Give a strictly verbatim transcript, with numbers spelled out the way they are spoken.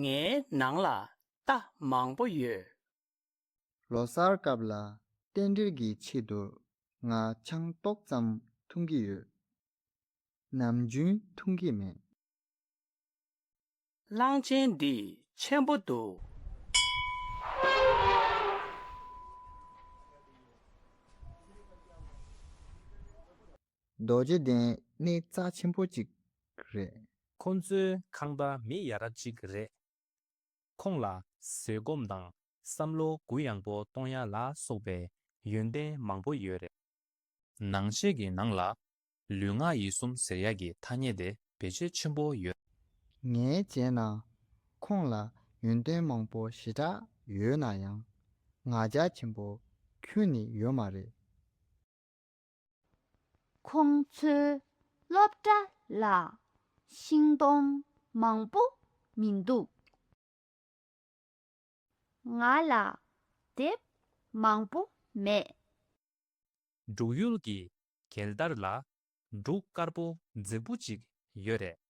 ངའི་ནང་ལ་རྟ་མང་པོ་ཡོད། ལོ་གསར་སྐབས་ལ་རྟེན་འབྲེལ་གྱི་ཆེད་དུ་ང་ཆང་ཏོག་ཙམ་འཐུང་གི་ཡོད། ནམ་རྒྱུན་འཐུང་གི་མེད། གླང་ཆེན་འདི་ཆེན་པོ་འདུག། རྡོ་རྗེ་གདན་ནི་རྩ་ཆེན་པོ་གཅིག་རེད། ཁོང་ཚོའི་ཁང་པ་མི་ཡ་རབས་གཅིག་རེད། ཁོང་ལ་བཟོད་སྒོམ་དང་བསམ་བློ་གུ་ཡངས་པོ་གཏོང་ཡ་ལ་སོགས་པའི་ཡོན་ཏན་མང་པོ་ཡོད་རེད། ནང་ཆོས་ཀྱི་ནང་ལ་ལུས་ངག་ཡིད་གསུམ་ཟེར་ཡ་གི་ཐ་སྙད་དེ་བེད་སྤྱོད་ཆེན་པོ་ཡོད། ངས་བྱས་ན་ཁོང་ལ་ཡོན་ཏན་མང་པོ་ཞེ་དྲག་ཡོད་ན་ཡང་ང་རྒྱལ་ཆེན་པོ་ཁྱོན་ནས་ཡོད་མ་རེད། ཁོང་ཚོའི་སློབ་གྲྭ་ལ་ཤིང་སྡོང་མང་པོ་མི་འདུག། ང་ལ་དེབ་མང་པོ་མེད། འབྲུག་ཡུལ་གྱི་རྒྱལ་དར་ལ་འབྲུག་དཀར་པོ་རྫིག་པོ་ཅིག་ཡོད་རེད།